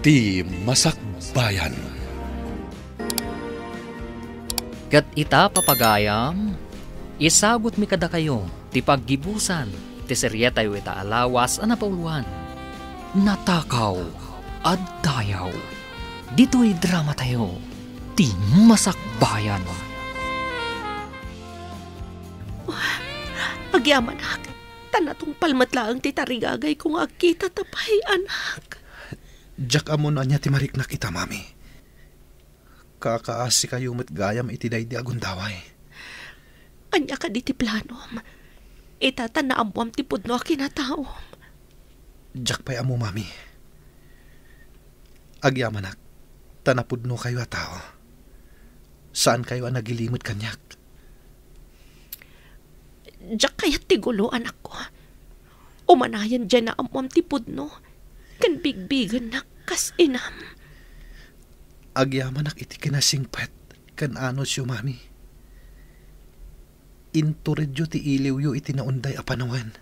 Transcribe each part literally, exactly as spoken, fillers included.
Ti Masakbayan. Ket ita, papagayam, isagutmi kadakayo ti paggibusan ti serietayo ita a lawas a napauluan, Natakaw a Dayaw. Ditoy dramatayo, Ti Masakbayan. Agyamanak, ta natungpal met laeng ti tarigagayko nga agkitata pay, anak. Diak ammo no ania ti mariknak ita, Mami. Kakaasikayo met gayam iti daydi a gundaway. Ania kadi ti planom? Ita ta naammoam ti pudno a kinataom. Diak pay ammo, Mami. Agyamanak, ta napudnokayo a tao. Saankayo a nagilimed kaniak. Diak kayat ti gulo, anakko. Umanayen diay naammoam ti pudno, ken bigbigennak kas inam. Agyamanak iti kinasingpet ken anusyo, Mami. Inturedyo ti iliwyo iti naunday a panawen.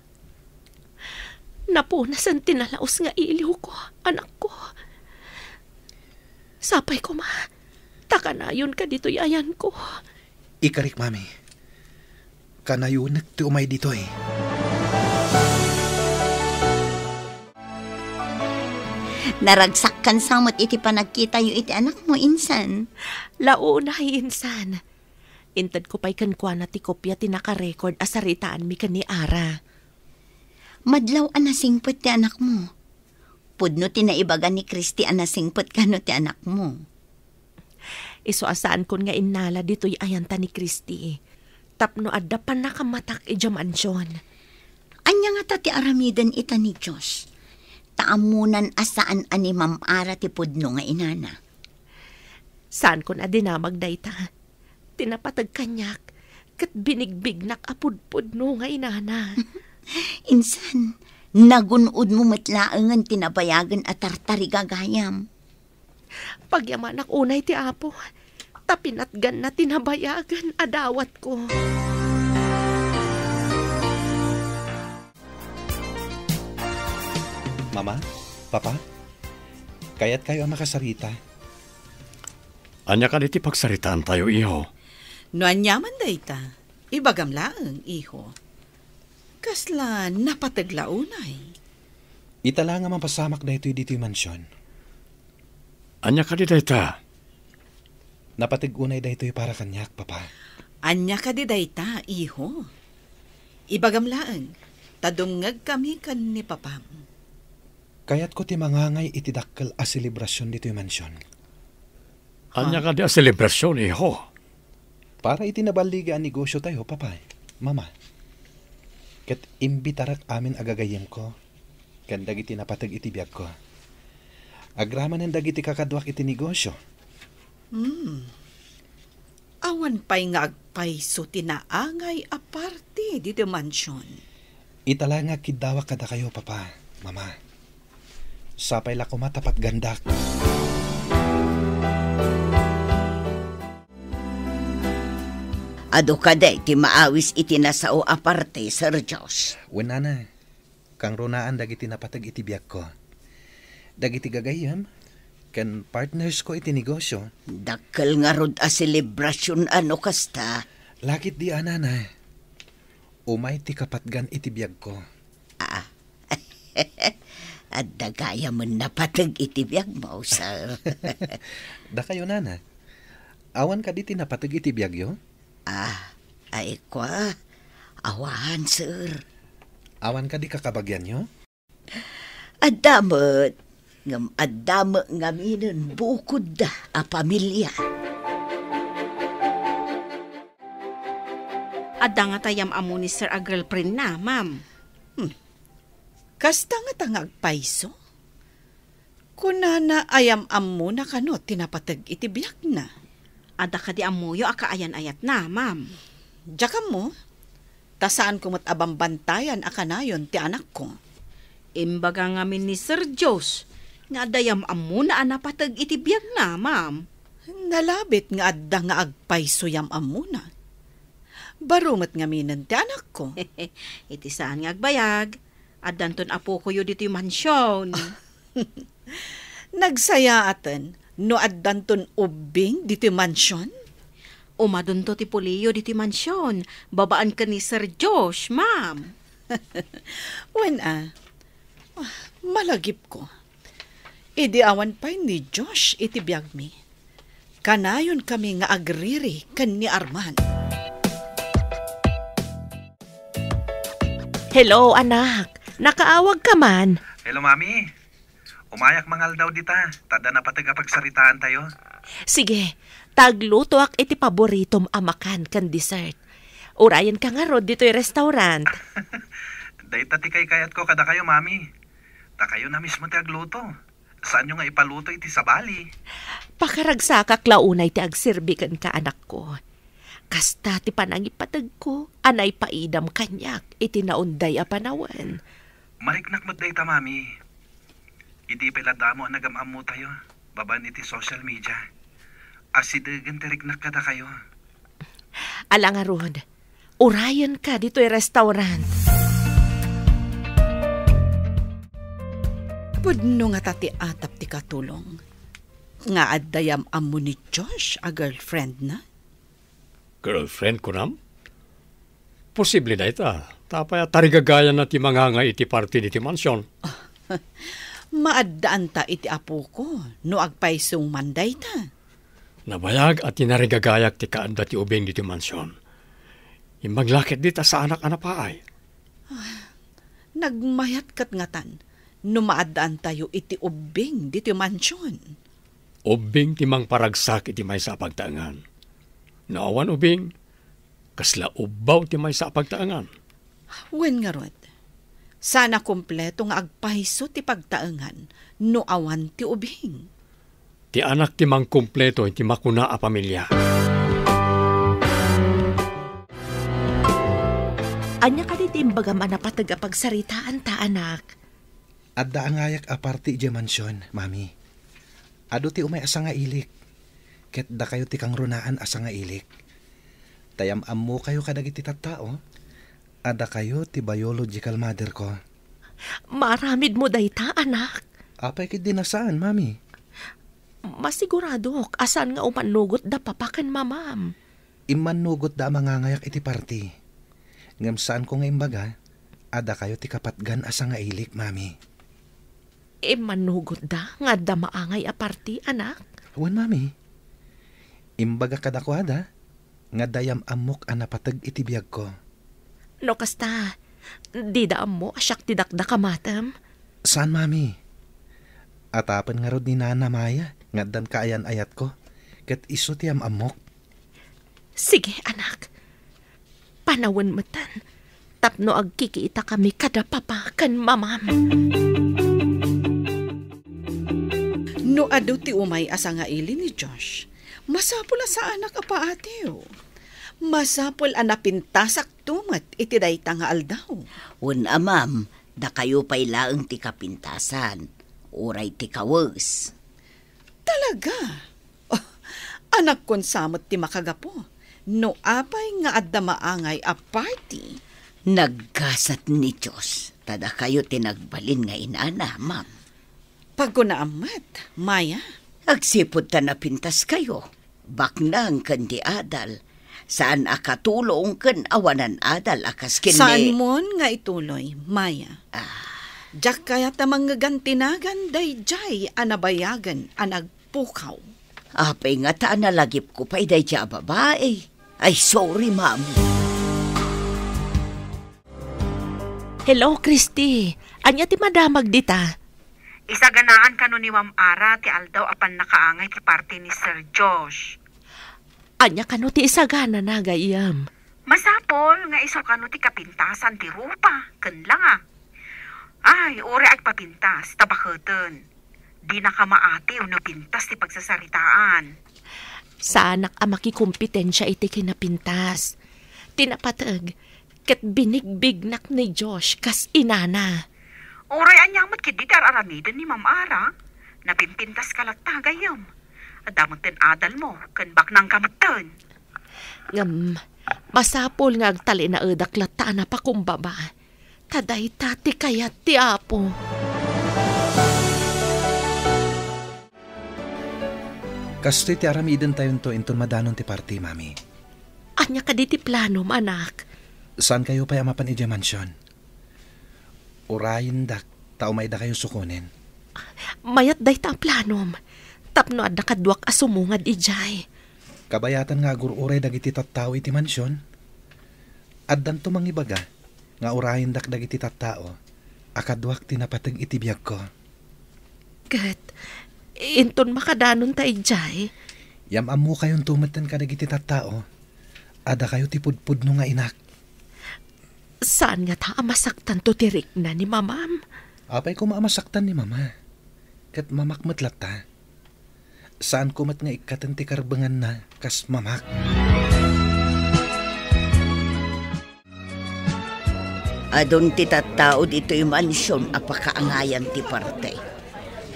Napunasen ti nalaus nga iliwko, anakko. Sapay koma, ta kanayonka ditoy ayanko. Ikarik, Mami. Kanayonek ti umay ditoy. Naragsakkan sa met iti panagkitayo iti anakmo, insan. Launay, insan. Intedko pay kenkuana ti kopia ti nakarecord a saritaanmi ken ni Ara. Madlaw a nasingpet ti anakmo. Pudno ti naibaga ni Christy a nasingpet kano ti anakmo. Isu a saankon nga innala ditoy ayanta ni Christy tapno adda pannakamatak idiay mansion. Ania ngata ti aramiden ita ni Dios? Ta ammonan a saan a ni Ma'am Ara ti pudno nga inana. Saankon a dinamag dayta. Ti napateg kaniak, ket binigbignak a pudpudno nga inana. Insan, nagun-odmo met laengen ti nabayagen a tartarigagayam. Pagyamanak unay ti Apo, ta pinatganna ti nabayagen a dawatko. Mama, Papa, kayatkayo a makasarita? Ania kadi ti pagsaritaantayo, iho? No aniaman dayta, ibagam laeng, iho. Kasla napateg la unay? Ita la nga mapasamak daytoy ditoy mansion. Ania kadi dayta? Napateg unay daytoy para kaniak, Papa. Ania kadi dayta, iho? Ibagam laeng, ta dumngegkami ken ni Papam. Kayatko ti mangangay iti dakkel a selebrasion ditoy mansion. Ania kadi a selebrasion, iho? Para iti naballigi a negosiotayo, Papa, Mama. Ket imbitarak amin a gagayyemko ken dagiti napateg iti biagko. Agramanen dagiti kakaduak iti negosio. Hmm. Awan pay nga agpayso ti naangay a parti ditoy mansion. Ita la nga agkiddawak kadakayo, Papa, Mama. Sapay la koma ta patgandak. Adu kadi ti maawis iti nasao a parti, Sir Josh? Wen, Nana. Kangrunaan dagiti napateg iti biagko. Dagiti gagayyem ken partnersko iti negosio. Dakkel ngarud a selebrasion a no kasta. Lakit di, a, Nana. Umay ti kapatgan iti biagko. Ah. Adda gayamen napateg iti biagmo, sir. Dakayo, Nana. Awan kadi ti napateg iti biagyo? Ah, ay kua. Awan, sir. Awan kadi kakabagianyo? Adda met, ngem adda met ngaminen bukodda a pamilia. Adda ngata yam-ammo ni sir a girlfriendna, ma'am. Hmm. Kasta ngata nga agpayso? Kunana a yam-ammona kano ti napateg iti biagna. Adda kadi ammoyo a kaayan-ayatna, ma'am? Diak ammo, ta saanko met a bambantayan a kanayon ti anakko. Imbaga ngamin ni Sir Josh nga adda yam-ammona a napateg iti biagna, ma'am. Nalabit nga adda nga agpayso yam-ammona. Baro met ngaminen ti anakko. Iti saan nga agbayag, addanton apokoyo ditoy mansion. Nagsayaaten no addanton ubbing ditoy mansion? Umadunto ti puliyo ditoy mansion, babaan ken ni Sir Josh, ma'am. Wen a, malagipko. Idi awan pay ni Josh iti biagmi, kanayonkami nga agriri ken ni Arman. Hello, anak. Nakaawag ka man? Hello, Mami. Umayak mangaldaw dita, ta adda napateg a pagsaritaantayo. Sige, ta aglutoak iti paboritom a makan ken dessert. Urayenka ngarud ditoy restaurant. Dayta ti kaykayatko kadakayo, Mami. Dakayo na mismo ti agluto. Saanyo nga ipaluto iti sabali. Pakaragsakak la unay ti agserbi kenka, anakko. Kasta ti panangipategko a naipaidam kaniak iti naunday a panawen. Mariknak met dayta, Mami. Idi pay la damo a nagam-ammotayo babaen iti social media, asidegen ti riknak kadakayo. Ala ngarud, urayenka ditoy restaurant. Pudno ngata ti atap ti katulong nga adda yam-ammo ni Josh a girlfriend na? Girlfriend, kunam? Posible dayta. Ta apay a tarigagayanna ti mangangay iti party ditoy mansion? Maaddaanta iti apoko no agpayso man dayta. Nabayag a tinarigagayak ti kaadda ti ubing ditoy mansion. Imbag la ketdi ta saanak a napaay. Nagmayat ket ngatan no maaddaantayo iti ubbing ditoy mansion. Ubbing ti mangparagsak iti maysa a pagtaengan. No awan ubbing, kasla ubbaw ti maysa a pagtaengan. Wen ngarud, saan a kompleto nga agpayso ti pagtaengan no awan ti ubing. Ti anak ti mangkompleto iti makuna a pamilia. Ania kadi ti imbagam a napateg a pagsaritaanta, anak? Adda angayak a party idiay mansion, Mami. Adu ti umay a sangailik, ket dakayo ti kangrunaan a sangailik. Ta yam-ammokayo kadagiti tattao a dakayo ti biological mother ko. Maaramidmo dayta, anak? Apay ketdi a saan, Mami? Masiguradok a saan nga umannugotda papa ken mamam. Immannugotda a mangangayak iti party. Ngem saanko nga imbaga a dakayo ti kapatgan a sangailik, Mami. Immannugotda nga adda maangay a party, anak? Wen, Mami. Imbaga kadakuada nga adda yam-ammok a napateg iti biagko. No kasta, dida ammo a siak ti dakdak a matem? Saan, Mami. Atapen ngarud ni Nana Maya nga addan kaayan-ayatko, ket isu ti yam-ammok. Sige, anak. Panawen metten tapno agkikitakami kada papa ken mamam. No adu ti umay a sangaili ni Josh, masapul a saanak a paatiw. Masapul a napintasak to met iti dayta nga aldaw. Wen a, ma'am, dakayo pay laeng ti kapintasan, uray ti kawes. Talaga? Oh, anakkon sa met ti makagapu no apay nga adda maangay a party. Naggasat ni Dios, ta dakayo ti nagbalin nga inana, ma'am. Pagkunaam met, Maya. Agsipud ta napintaskayo, baknang ken di adal, saan a katulong ken awanan adal a kas ken ni Saan mon nga ituloy, Maya? Ah. Diak kayat a mangngegantinagan daydiay a nabayagen a nagpukaw. Apay ngata a nalagipko pay daydiay a babai? Ay, sorry, ma'am. Hello, Christy. Ania ti madamag dita? Isaganaan kano ni Ma'am Ara ti aldaw a pannakaangay ti party ni Sir Josh. Ania kano ti isaganana, gayyem? Masapul nga isu kano ti kapintasan ti rupa ken langa. Ay, uray agpapintas, ta baketen. Dinaka maatiw no pintas ti pagsasaritaan. Saanak a makikompetensia iti kinapintas. Ti napateg, ket binigbignak ni Josh kas inana. Uray ania met ketdi ti ar-aramiden ni Ma'am Ara, napimpintaska latta, gayyem. Adda metten adalmo, ken baknangka metten. Ngem, masapul nga agtalinaedak latta a napakumbaba. Ta dayta ti kayat ti Apo. Kastoy ti aramidentayonto inton madanon ti party, Mami. Ania kadi ti planom, anak? Saankayo pay a mapan idiay mansion. Urayendak ta umaydakayo sukonen. Mayat dayta a planom, tapno adda kaduak a sumungad idiay. Kabayatan nga agur-uray dagiti tattao iti mansion. Addanto mangibaga nga urayendak dagiti tattao a kaduak ti napateg iti biagko. Ket inton makadanonta idiay? Yam-ammokayonto metten kadagiti tattao a dakayo ti pudpudno nga inak. Saan ngata a masaktanto ti rikna ni mamam? Apay koma a masaktan ni mama? Ket mamak met latta. Saanko met nga ikkaten ti karbenganna kas mamak. Adun ti tattao ditoy mansion a pakaangayan ti party.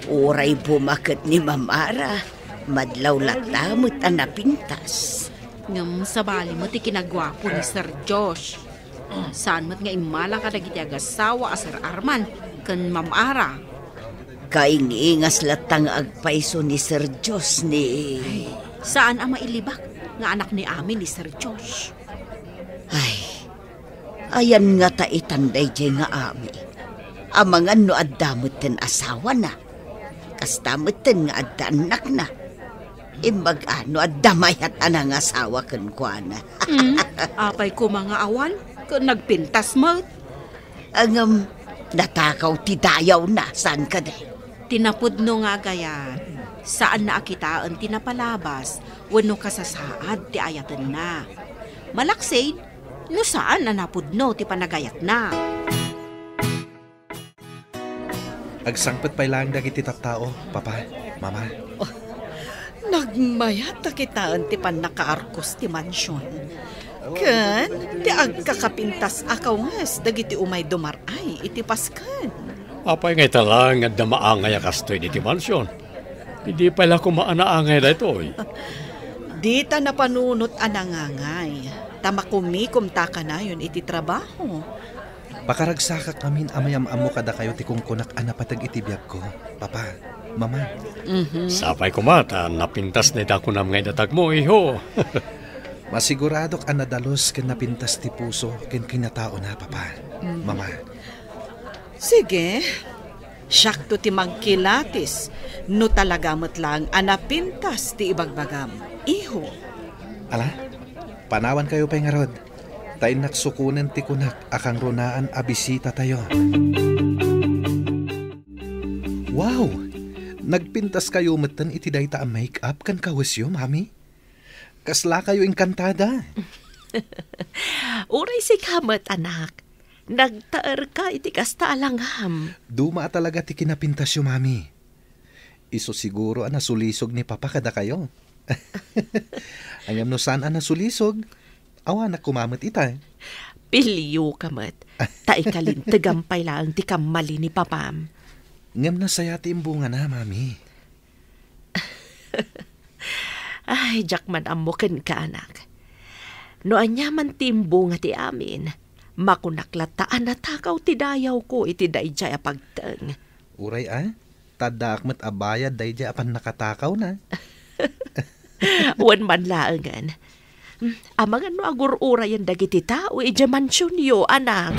Uray bumaket ni Mama Ara, madlaw latta met a napintas. Ngem sabali met ti kinaguapo ni Sir Josh. Saan met nga immala kadagiti agassawa a Sir Arman ken Ma'am Ara. Kaingingas latta nga agpayso ni Sir Josh ni... Saan a mailibak nga anak ni Ami ni Sir Josh. Ay, ayan ngata itan daydiay nga Ami. Amangan no adda metten asawana. Kasta metten nga adda annakna. Imbag a no adda mayat a nangasawa kenkuana. Hmm? Apay koma nga awan? Ket nagpintas met. Ngem, natakaw ti dayawna, saan kadi? Ti napudno nga agayat, saanna a kitaen ti napalabas wenno kasasaad ti ayatenna. Malaksid, no saan a napudno ti panagayatna. Agsangpet pay laeng dagiti tattao, Papa, Mama. Oh, nagmayat a kitaen ti pannakaarkos ti mansion. Ken ti agkakapintas a kawes dagiti umay dumar-ay iti pasken. Apay nga ita laeng nga adda maangay a kastoy diti mansion? Idi pay la koma a naangay daytoy. Dita napanunot a nangangay, ta makumikomta kanayon iti trabaho. Pakaragsakak ngamin a mayam-ammo kadakayo ti kunkunak a napateg iti biagko, Papa, Mama. Mhm. Sapay koma ta napintas dayta kunam nga idatagmo, iho. Masiguradok a nadalus ken napintas ti puso ken kinataona, Papa, Mhm. Mama. Sige, siakto ti mangkilatis no talaga met laeng a napintas ti ibagbagam, iho. Ala, panawankayo pay ngarud. Ta innak sukonen ti kunak a kangrunaan a bisitatayo. Wow! Nagpintaskayo metten iti dayta a make-up ken kawesyo, Mami? Kaslakayo inkantada? Uray sika met, anak. Nagtaerka iti kasta a langam. Duma a talaga ti kinapintasyo, Mami. Isu siguro a nasulisog ni Papa kadakayo. Ngem no saan a nasulisog, awanak koma met ita. Pilioka met, ta ikalintegam pay laeng ti kammali ni Papam. Ngem nasaya ti imbungana, Mami. Ay, diak man ammo kenka, anak. No aniaman ti imbunga ti amin, makunak latta a natakaw ti dayawko iti daydiay a pagteng. Uray a, ta addaak met a bayad daydiay a pannakatakawna. Wen man laengen. Amangan no agur-urayen dagiti tao idiay mansionyo, anak.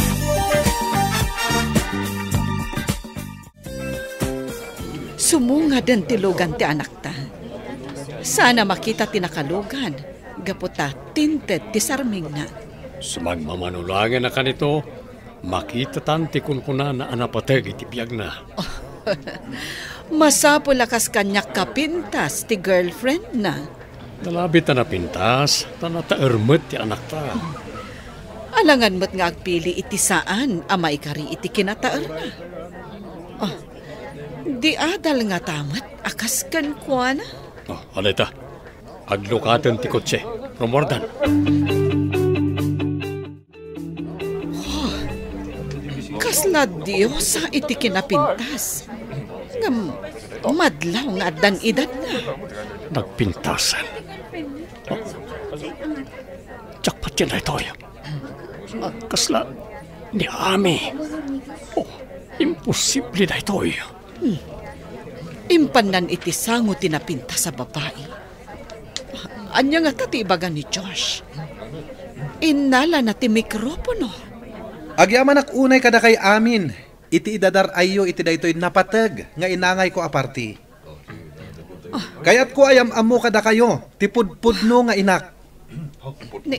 Sumungaden ti lugan ti anakta. Saan a makita ti nakalugan, gapu ta tinted ti sarmingna. Sumagmamano laengen a kanito, makitatan ti kunkunana a napateg iti biagna. Masapul a kas kaniak kapintas ti girlfriendna. Nalabit a napintas, ta nataer met ti anakta. Alangan met nga agpili iti saan a maikari iti kinataerna. Oh, di adal ngata met a kas kenkuana. Oh, adayta. Aglukaten ti kotse. Rummuardan. Oh, kasla diosa iti kinapintas. Ngem madlaw nga addan edadna. Nagpintasan. Oh. Jackpot yan daytoy. Kasla ni Ami. Oh, imposible daytoy. Hmm. Impannan iti sango ti napintas a babai. Ania ngata ti ibaga ni Josh? Innalana ti mikropono. Agyamanak unay kadakay amin iti idadar-ayyo iti daytoy napateg nga inangayko a parti. Kayatko a yam-ammo kadakayo ti pudpudno nga inak. Ni-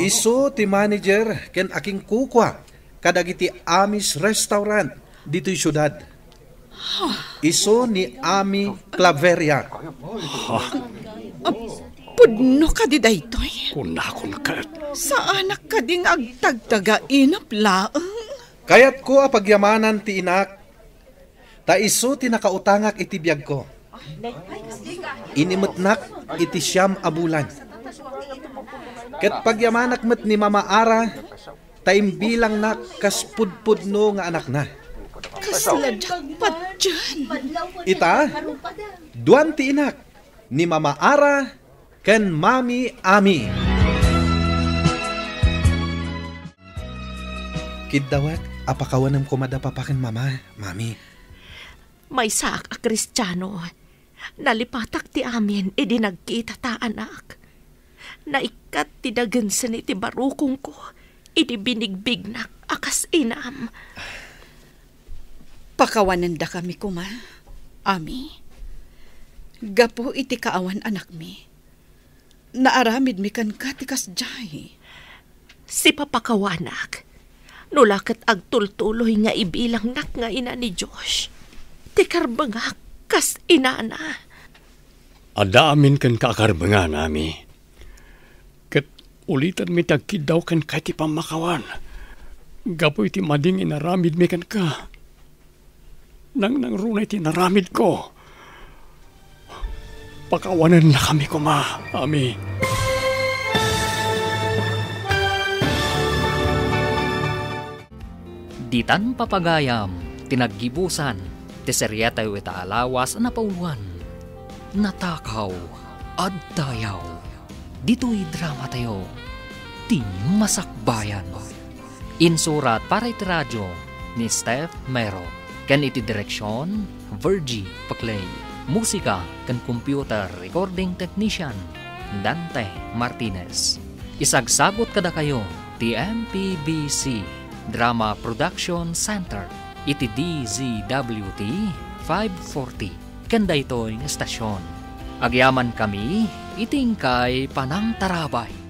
Isu ti manager ken akinkukua kadagiti Amis Restaurant ditoy siudad. Isu ni Ami Claveria. Ah, pudno kadi daytoy? Kunakon ket. Saanak kadi nga agtagtagainap laeng? Kayatko a pagyamanan ti inak, ta isu ti nakautangak iti biagko. Inimetnak iti siam a bulan. Ket pagyamanak met ni Mama Ara, ta imbilangnak kas pudpudno nga anakna. Kasla jackpot diay. Ita, duan ti inak, ni Mama Ara ken Mami Ami. Kiddawek a pakawanem koma da Papa ken Mama, Mami. Maysaak a Kristiano. Nalipatak ti amin idi nagkita ta, anak. Naikkat ti dagensen iti barukongko idi binigbignak a kas inam. Pakawanendakami koma, Ami. Gapu iti kaawan anakmi, naaramidmi kenka ti kasdiay. Sipapakawanak, no la ket agtultuloy nga ibilangnak nga ina ni Josh, ti karbengak kas inana. Adda amin kenka a karbengan, Ami. Ket ulitenmi ti agkiddaw kenka iti pammakawan gapu iti madi nga inaramidmi kenka. Nangnangruna iti inaramidko. Pakawanennakami koma, Ami. Ditan papagayam ti naggibusan ti serietayo ita a lawas a napauluan, Natakaw a Dayaw. Ditoy dramatayo, Ti Masakbayan. Insurat para iti radio ni Steph Mero, ken iti direksion, Virgie Paclay. Musika ken computer recording technician, Dante Martinez. Isagsagut kadakayo ti M P B C Drama Production Center iti D Z W T five forty ken daytoy nga estasion. Agyamankami iti inkay panangtarabay.